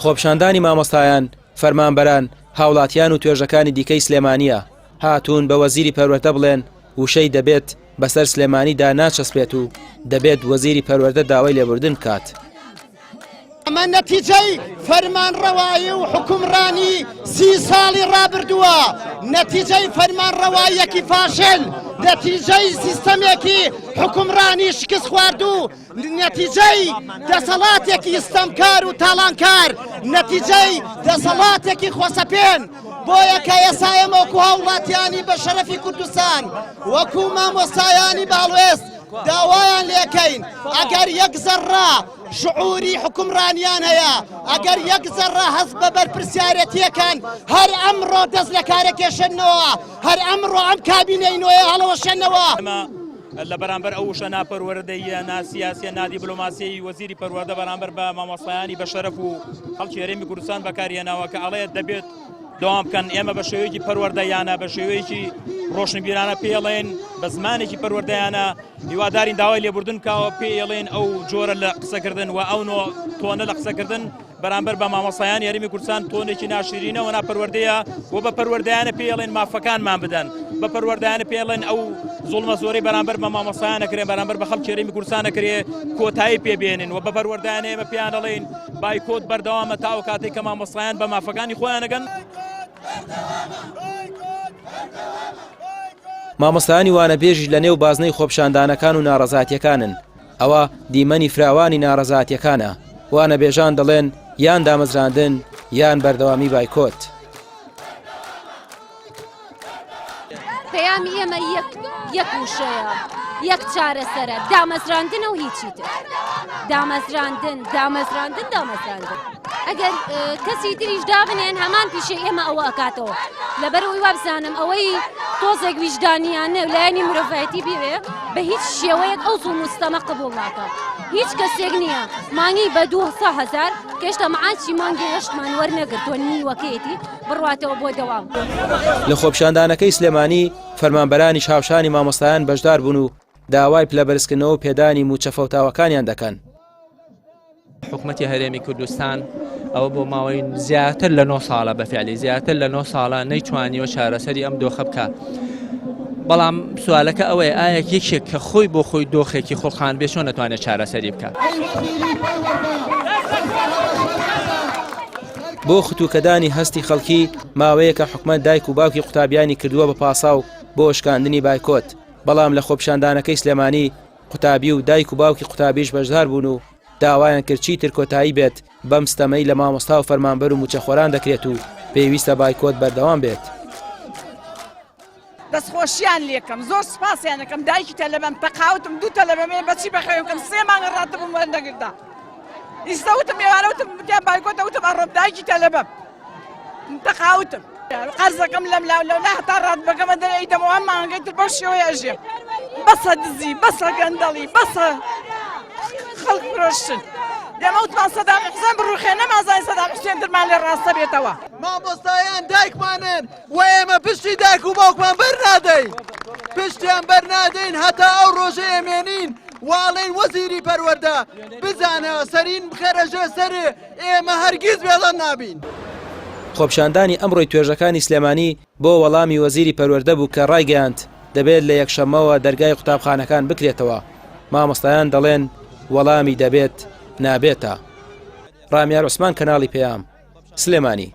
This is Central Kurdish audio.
خۆپیشاندانی مامۆستایان، فەرمانبەران، هاوڵاتیان و توێژەکانی دیکەی سلێمانییە، هاتوون بە وەزیری پەروەردە بڵێن وشەی دەبێت بەسەر سلێمانیدا ناچەسپێت و دەبێت وەزیری پەروەردە داوای لێبوردن بکات. ئەمە نەتیجەی فەرمانڕەوایی و حوکمڕانی سی ساڵی ڕابردووە، نەتیجەی فەرمانڕەواییەکی فاشل، نەتیجەی سیستەمێکی حوکمڕانی شکستخواردوو، نەتیجەی دەسەڵاتێکی ستەمکار و تاڵانکار، نەتیجەی دەسەڵاتێکی خۆسەپێن. بۆیە کە ئێستا ئێمە وەکو هاوڵاتیانی بە شەرەفی کوردستان، وەکو مامۆستایانی بەهەڵوێست داوایان لێکەین ئەگەر یەک زەڕە شعوری حوکمڕانیان هەیە، ئەگەر یەک زەڕە هەست بە بەرپرسیارەتیەکەن، هەر ئەمڕۆ دەست لە کارەکێشنەوە، هەر ئەمڕۆ ئەم کابینەی نوێیە هەڵەوەشێنەوە. لە بەرامبەر ئەو وشە ناپەروەردەییە، ناسیاسیە، نادیبلۆماسیەی وەزیری پەروەردە بەرامبەر بە مامۆستایانی بەشەرەف و خەڵکی هەرێمی کوردستان بەکارهێناوە کە ئەڵێ دەبێت دەوام بکەن، ئێمە بە شێوەیەکی پەروەردەیانە، بە شێوەیەکی ڕۆشنبیرانە پێڵێن، بە زمانێکی پەروەردەیانە هیوادارین داوای لێبوردن بکەوە پێڵێن ئەو جۆرە لە قسەکردن و ئەو نۆ تۆنە لە قسەکردن بەرامبەر بە مامۆستایانی هەرێمی کوردستان تۆنێکی ناشرینە و ناپەروەردەیە و بە پەروەردەیانە پێڵێن مافەکانمان بدەن بە پەروەردەیانە پێڵێن ئەو زوڵمە زۆرەی بەرامبەر بە مامۆستایان نەکرێن بەرامبەر بە خەڵکی هەرێمی کوردستان نەکرێ کۆتایی پێبێنن و بە پەروەردەیانە ئێمە پێیان دەڵێین بایکۆت بەردەوامە تا ئەو کاتێک کە مامۆستایان بە مافەکانی خۆیان نەگەن. مامۆستایانی وانەبێژیش لە نێو بازنەی خۆپیشاندانەکان و ناڕەزایەتیەکانن، ئەوە دیمەنی فراوانی ناڕەزایەتیەکانە، وانەبێژان دەڵێن یان دامەزراندن یان بەردەوامی بایکۆت. پەیامی ئێمە یەک یەک وشەیە یەک چارەسەرە دامەزراندنە و هیچی تر دامەزراندن دامەزراندن دامەزراندن ئەگەر کەسی تریش دابنێن هەمان پیشەی ئێمە ئەوە ئەکاتەوە لەبەر ئەوی وابزانم ئەوەی تۆزێک ویژدانیانە و لایەنی مرۆڤایەتی بێ بە هیچ شێوەیەک ئەو زوڵم و ستەمە قبوڵ ناکات هیچ کەسێک نییە مانگی بە 200 هەزار کەشتا معاشی مانگی هەشتمان وەرنەگرتووە نیوەکەیەتی بڕواتەوە بۆ دەوام. لە خۆپیشاندانەکەی سلێمانی فەرمانبەرانیش هاوشانی مامۆستایان بەشدار بوون و داوای پلەبەرزکردنەوە و پێدانی مووچە فەوتاوەکانیان دەکەن. حکومەتی هەرێمی کوردستان ئەوە بۆ ماوەی زیاتر لە 9 ساڵە بە فعلی زیاتر لە 9 ساڵە نەیتوانیوە چارەسەری ئەم دۆخە بکە. بەڵام سوالەکە ئەوەیە ئایا یەکێک کە خۆی بۆ خۆی دۆخێکی خوڵقان بێ چۆن نەتوانێت چارەسەری بکە. بۆ ختوکەدانی هەستی خەڵکی ماوەیەکە حکومەت دایک و باوکی قوتابیانی کردووە بە پاساو بۆ شکاندنی بایکۆت، بەڵام لە خۆپیشاندانەکەی سلێمانی قوتابی و دایک و باوکی قوتابیش بەشدار بوون و داوایان کرد چیتر کۆتایی بێت بەم ستەمەی لە مامۆستا و فەرمانبەر و مووچەخۆران دەکرێت و پێویستە بایکۆت بەردەوام بێت. دەستخۆشیان لێکەم زۆر سوپاسیان ئەکەم دایکی تەلەبەم تەقاوتم دوو تەلەبەم هەیە بەچی بەخێوم کەم سێ مانگە ڕاتبم وەرنەگرتا ئیستا وتم ئێوارە وتم وتیان بایکۆتە وتم ئەڕۆم دایکی تەلەبەم تەقاوتم قەرزەکەم لەم لاو لەولا هەتا ڕاتبەکەمە دەرێ ئەیدەمەوە ئەم مانگەی تر بەو شێوەیە ئەژێم بەسە دزی بەسە گەندەڵی بەسە خەڵک فرۆشتن دەمە وتمان سەدام حوسێن بڕوخێ نەمازانی سەدام حوسێن ترمان لێ ڕاستە بێتەوە مامۆستایان دایکمانن و ئێمە پشتی دایک و باوکمان بەرنادەین پشتیان بەرنادەین هەتا ئەو ڕۆژە ئێمێنین واڵێن وەزیری پەروەردە بزانە سەرین بخەرە ژێر سەرێ ئێمە هەرگیز بێڵەن نابین. خۆپیشاندانی ئەمڕۆی توێژەکانی سلێمانی بۆ وەڵامی وەزیری پەروەردە بوو کە ڕایگەیاند، دەبێت لە یەکشەممەوە دەرگای قوتابخانەکان بکرێتەوە، مامۆستایان دەڵێن وەڵامی دەبێت نابێتە. ڕامیار عوسمان کەناڵی پەیام، سلێمانی.